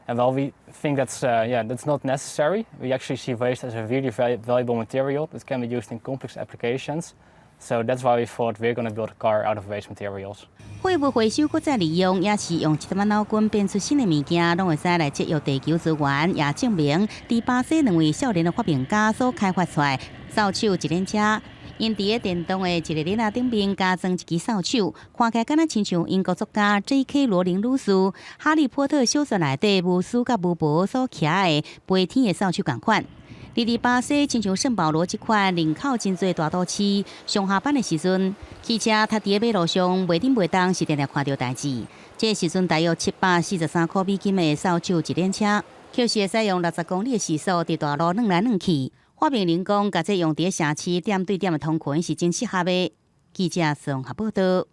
Speaker 15: And while we think yeah, that's not necessary, we actually see waste as a really valuable material that can be used in complex applications. So that's why we thought we're going to build a car out of waste materials.
Speaker 30: 廢物回收閣再利用，也是用一點仔腦筋變出新的物件，攏會使來節約地球資源，也證明佇巴西兩位少年的發明家所開發出來掃帚一輪車。𪜶佇个電動的一个輪仔頂面加裝一支掃帚，看起來敢若親像英國作家 J.K. 羅琳女士《哈利波特》小說內底巫師佮巫婆所騎的飛天的掃帚仝款。佇巴西，親像聖保羅這款人口真濟大都市，上下班的時陣，汽車塞佇个馬路上，袂振袂動，是定定看著代誌。這個時陣大約743塊美金的掃帚一輪車，卻是會使用60公里的時速佇大路轉來轉去。發明人講，共這用佇城市點對點的通勤是真適合的。記者綜合報道。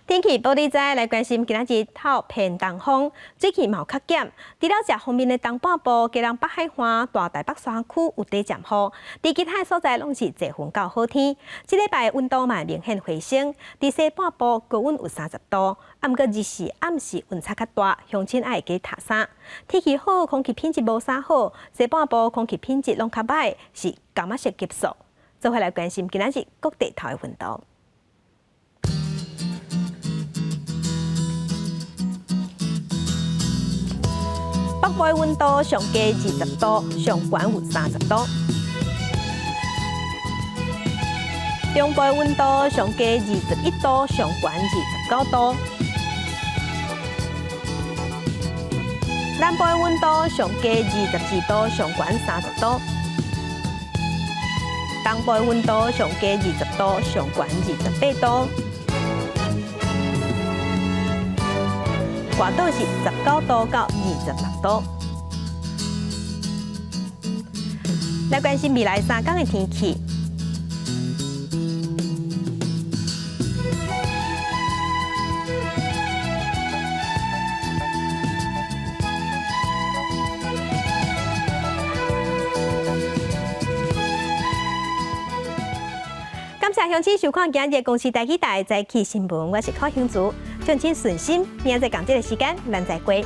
Speaker 1: 天氣報你知，來關心今仔日透偏東風，水氣嘛有較減。除了食方便的東半部，基隆北海岸、大台北山區有短暫雨，佇其他所在攏是濟雲到好天。這禮拜溫度嘛明顯回升，佇西半部高溫有30度，啊，毋過日時暗時溫差較大，鄉親愛加疊衫。天氣好，空氣品質無啥好，西半部空氣品質攏較䆀，是柑仔色級數。做伙來關心今仔日各地頭的溫度。北部的溫度上低20度，上懸有30度。中部的溫度上低21度，上懸29度。南部的溫度上低22度，上懸30度。東部的溫度上低20度，上懸28度。外島是19度到26度。來關心未來3天的天氣。感謝鄉親收看今日公視台語台早起新聞，我是柯興竹，敬請順心，明仔載仝這个時間，咱再會。